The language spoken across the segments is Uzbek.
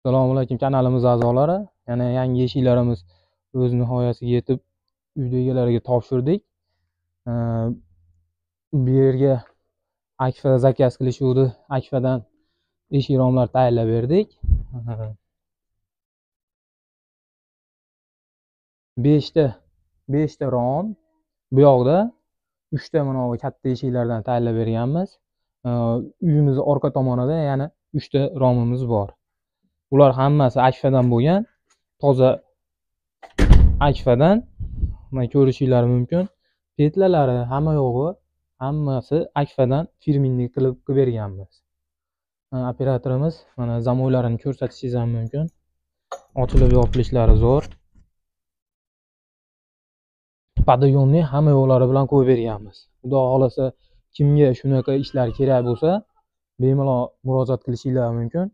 Assalomu alaykum kanalimiz a'zolari. Yana yangi eshiklarimiz o'z nihoyasiga yetib uyda egalariga topshirdik. Bu yerga Akfa zakaz qilishuvdi. Akfadan eshik romlar tayyorlab berdik. 5 ta rom, bu yoqda 3 ta mana bu katta eshiklardan tayyorlab berganmiz. Uyimizni orqa tomonida yana 3 ta romimiz bor. Ular hammasi Akfadan bo'lgan, toza Akfadan. Mana ko'rishinglar mumkin. Petlalari, hamma yo'g'i, hammasi Akfadan firminli qilib berganmiz. Operatorimiz mana zamoylarini ko'rsatishingiz ham mumkin. Ochilib yopilishlari zo'r. Podъемный hamma yo'llari bilan qo'yib berganmiz. Xudo xolasa kimga shunaqa ishlar kerak bo'lsa, bemalol murojaat qilishinglar mumkin.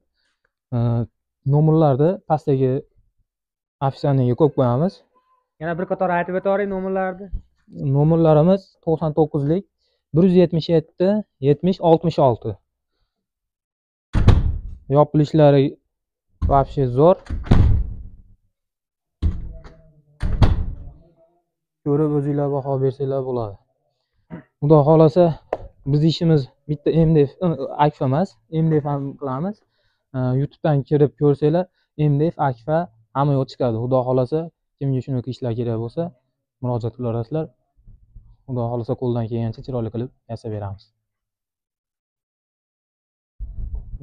Nomerlarni pastdagi описаниеga qo'yib qo'yamiz. Yana bir qator aytib o'taring nomerlarni. Nomerlarimiz 99lik 177 70 66. Yopilishlari вообще zo'r. Ko'rib o'zinglar baho bersanglar bo'ladi. Xudo xolasa biz ishimiz bitta MDF Akfa emas, MDF ham qilamiz. YouTube'dan kirib ko'rsanglar MDF Akfa hamma yo'q chiqadi. Xudo xolasa kimga shunaqa ishlar kerak bo'lsa murojaat qilaverasizlar. Xudo xolasa qo'ldan kelgancha chiroyli qilib yasab beramiz.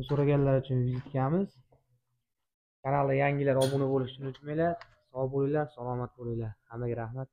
So'raganlar uchun vizitkamiz. Kanalda yangilar obuna bo'lishni unutmanglar. Sog' bo'linglar, salomat bo'linglar. Hammaga rahmat.